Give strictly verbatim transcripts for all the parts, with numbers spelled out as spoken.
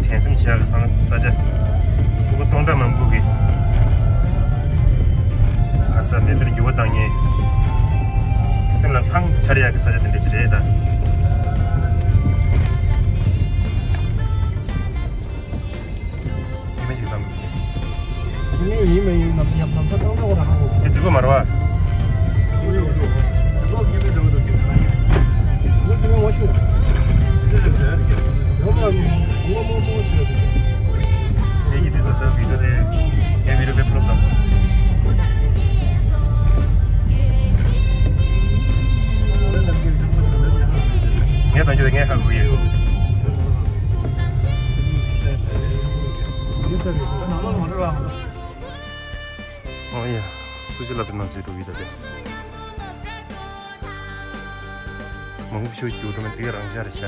འགྲན་སེམས་བྱེད་ཡག་གི་ས་ས་ཆ། ཕྲུ་གུ་སྟོང་ཕྲག་མང་པོ་གི་ཨ་ས་མི་ཚེར་འགྱུར་བ་བཏང་མཁན། སེམས་ལ་ལྷང་འཆར་ཡག་གི་ས་ཆ་དེ་འདྲ་ཞིག་རེད་ད། ཉི་མ་ཞིག་བཏང་། དེ་ནས་ཡིན་མ་ཡིན་ནམ་ཡག་ལམ་སང་བཏང་ན་འོ་ར་ཧ་གོ། དེ་རྫིག་པོ་མ་རེད་བ། ངས་བཏང་རྒྱུ་དེ་ངས་ཧ་གོ་གི་ཡོད། ཨོ་ཡ། སུ་ཅི་ལབ་དུས་ནང་ཚུད་འགྲོ་གི་ད་དེ། མང་པོ་ཞིག་རྒྱུག་འགྲོ་མེད་དེ་རང་འཇགས་རེད་ཤག་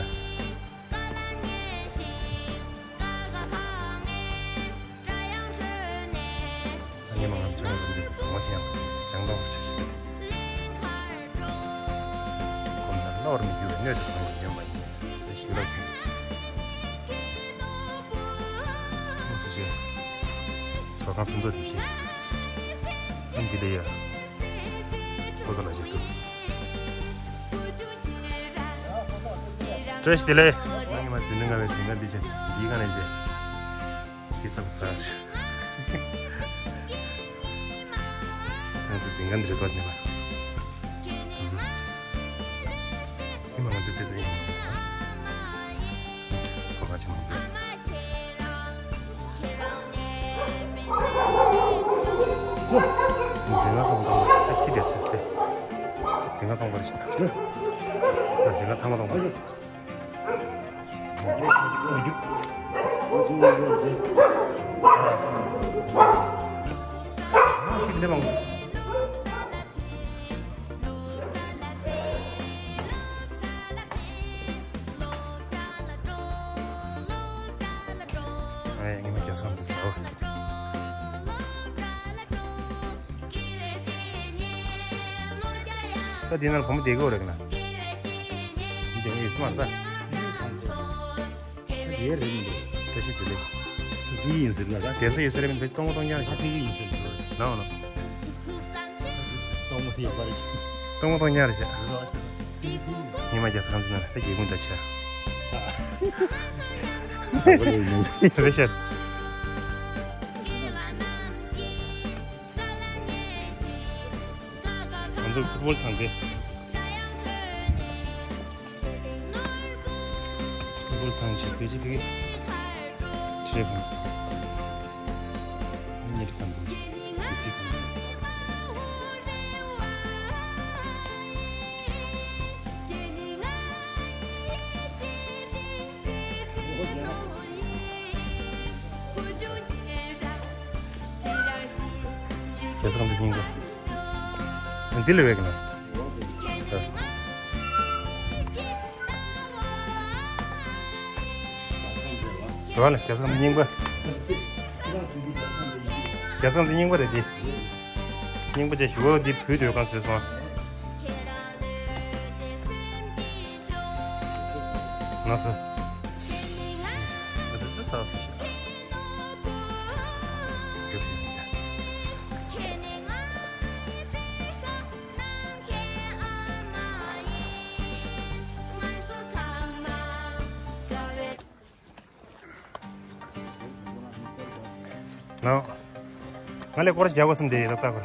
ངས་མ་ང་ཚོའི་ལམ་འདི་ཚང་མ་ཞིག་ཡང་ལྗང་མདོག་པོ་ཆགས་ཤིང་། ཁོ་ན་གློག་རིགས་མི་རྒྱུ་བའི་སྣོད་དུ་གཏོང་བའི་ཡོད་མ་ཡིན་ཟེར་ཞུ་རོགས་བྱེད། ཨོ་སུ་ཞིག་ཚོགས་ཁང་ཕུན་ཚོགས་དེ་ཞིག་ཨ་འདི་ལས་ཡ། ཁོ་ཚོ་ལ་ཞིག་ཐུག་བཀྲ་ཤིས་བདེ་ལེགས། ང་ཉི་མ་འཛིན་གྲྭ་ལྔ་པའི་འཛིན་གྲྭ་འདི་བྱས་འདིའི་སྒང་ནས་བྱས། འདི་ས་ས་རེད། ང་ཚོ་འཛིན་གྲྭ་འདི་རེད་པ་ནི་པ། ཉི་མ་ང་ཚོ་དེ་ཚོ་ཡིན། ཁོ་ག་ཆེ་མང་པོ། འཛིན་གྲྭ་སོང་དང་ཨ་ཁྱི་དེ་ཚོ་དེ། འཛིན་གྲྭ་སྟོང་པ་རེད་ཤག་འཛིན་གྲྭ་ཚང་མ་སྟོང་པ། ཁྱི་དེ་མང་པོ། ཨ་ཡ་ཉི་མ་རྒྱ་སེ་ཁམས་འདི་ཟ་བ། ད་འདི་ནང་བུ་མོ་བསྡད་ཀྱི་ཡོད་རེད་ན། འདི་ཡོད་སྲིད་མ་རེད་ད། ཡོད་རེད་མི་འདུག་བཀྲ་ཤིས་བདེ་ལེགས། འདི་ཡིན་ཟེར་ན་ད། བསྡད་ས་ཡོད་ས་རེད་མི་འདུག་སྟོང་མོ་སྟོང་རྐྱང་རེད་ཤག་ཨ་འདི་ཡིན་ཟེར་ན། ནའོ་ནའོ། སྟོང་མོ་ཟེར་ཡོད་པ་རེད་ཤག་སྟོང་མོ་སྟོང་རྐྱང་རེད་ཤག་ཉི་མ་རྒྱ་སེ་ཁམས་ནང་ད་རྒྱལ་ཁུངས་ད་ཆ། རེད་ཤག་ང་ཚོ་ཕུཊ་བོལ་ཐང་དེ། ཕུཊ་བོལ་ཐང་ཞིག་བེད་སྤྱོད་ཕ་གི་ཁྲིད་ཁང་ཞིག་གཉེར་ཁང་དེ་ཞིག་དེ་སི་ཁང་ཞིག་རྒྱ་སེ་ཁམས་ཚན་སྙིང་པོ། འདི་ལས་བས་ཀྱི་ན། རེད་བ་ལ་རྒྱ་སེ་ཁམས་ཚན་སྙིང་པོ། རྒྱ་སེ་ཁམས་ཚན་སྙིང་པོ་རེད་དེ། སྙིང་པོ་བཅས་ཞུ་བ་འདི་བུད་འདོད་གང་བཟོས་སོང་། ང་ཚོ། ང་ཚོ་ཚེ་ས་སོང་། རྒྱ་སེ་ཁམས་ཚན། ང་ལས་སྐོར་རྒྱག་དགོས་བསམ་དེ་ལབ་ཀ་གོ།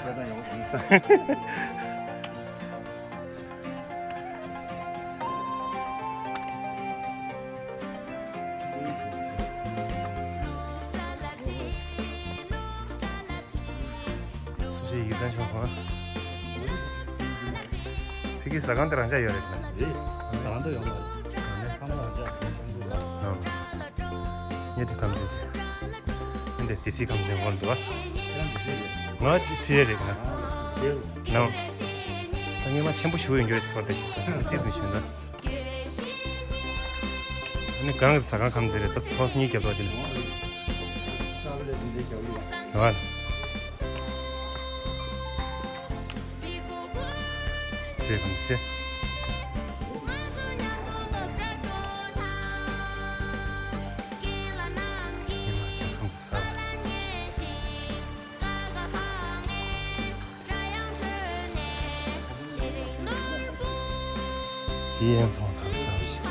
སུ་ཞིག་ཡིག་ཚང་ཆུང་ཁོང་། ཕ་གི་ཟ་ཁང་དེ་རང་འཇགས་ཡོད་རེད་ན། རེད། ཟ་ཁང་དུ་ཡོང་བ་རེད། ཁང་པ་རང་འཇགས་ཡོད་ཁང་པ་རེད། ངས་དེ་ཁམས་ཚན་ཚན། འདི་དེ་སི་ཁམས་ཚན་ཧོལ་འདུག་ཨ། ཁྱེད་རང་འདི་ཚོ་རེད། ང་ཁྲི་རེ་རེད་ན། ཨ་རེད། ནང་། ད་ངས་མ་ཆེན་པོ་ཞུ་ཡོང་རྒྱུ་རེད་ཚོར་ཏེ། དེ་ཚོ་ཞུ་ན། ཨ་ནི་གང་གི་ཟ་ཁང་ཁམས་ཚན་རེད་ད་ཐོག་སྙིགས་རྒྱབ་ཐོག་དེ་ནི། རེད་བ། ཟེར་དང་ཟེར། དེ་ཡན་ཚང་ཚང་ཚང་ཞིག་ཡིག་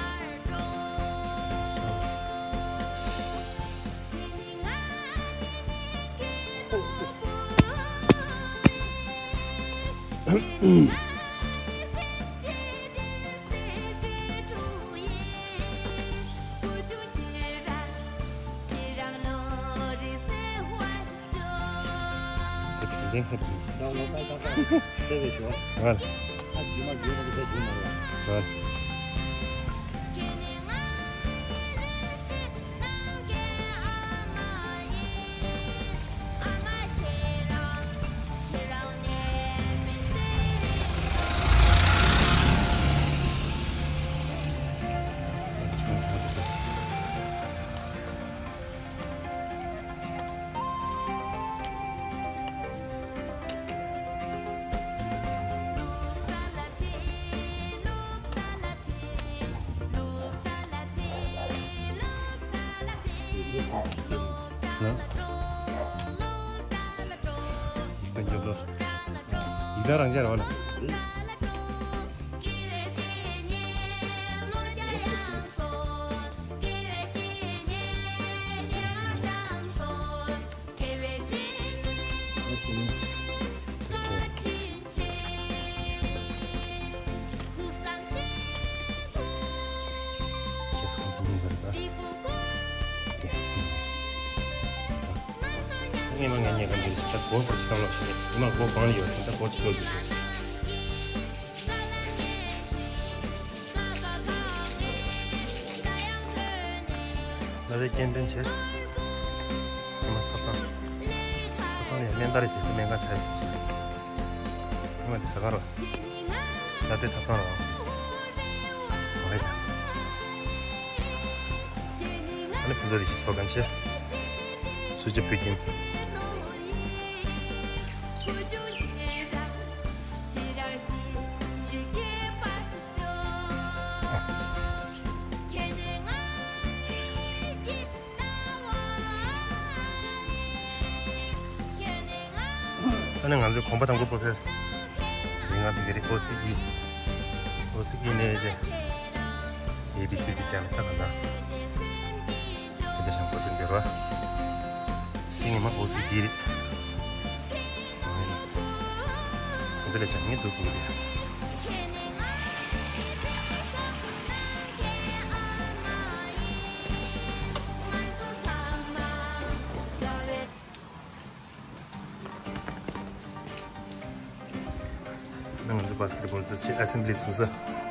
ཚང་རང་འཇགས་རེད་བ་ལ། ངས་མ་ངས་ཉེས་ཁ་འདིར་ཞིག་ཆ་སྒོ་ཁོ་ཅི་གང་ལོག་ཞིག་ངས་མ་སྒོ་གང་ལ་ཡོད་དེ་འདྲ་སྒོ་ཅི་ལོག་ཞིག་ཞིག་ལ་རེ་སྐྱེལ་འདྲེན་བྱེད། ཉི་མ་ཐབ་ཚང་། ཐབ་ཚང་ལ་ཡང་སྨན་ལྟ་རེ་བྱེད་སྨན་ཁང་ཆ་ཡོད་ཞིག་ཞིག་ཉི་མ་དེ་ཟ་གར་བ། ད་ལྟའི་ཐབ་ཚང་རང་། ཨ་ནི་ཕུན་ཚོགས་ལས་ཤིག་ཚོགས་གང་ཆེ། སུ་ཅི་ཕུལ་གྱིན། ད་ནི་ང་ཚོས་གོམ་པ་དང་པོ་སྤོ་སའི་འཛིན་ཁང་དེ་ག་རེད། ཨོ་སི་ཨི། ཨོ་སི་ཨི་ནས་རེད། ཨེ་བི་སི་དེ་བྱས་ན་ད་ག་ན། དེ་འདྲ་ཞིག་འགོ་འཛིན་འདེར་བ། དེ་ངས་མ་ཨོ་སི་ཨི་རེད། འོ་ཡིན་ན། ད་འདི་ལས་བྱང་ངེས་འདུག་དགོས་རེད། ང་ཚོ་བྷ་སི་ཀེ་ཊི་བྷོལ་རྩེད་ཆས་ཨེ་སེམ་བྷི་ལི་བཟོ་ས།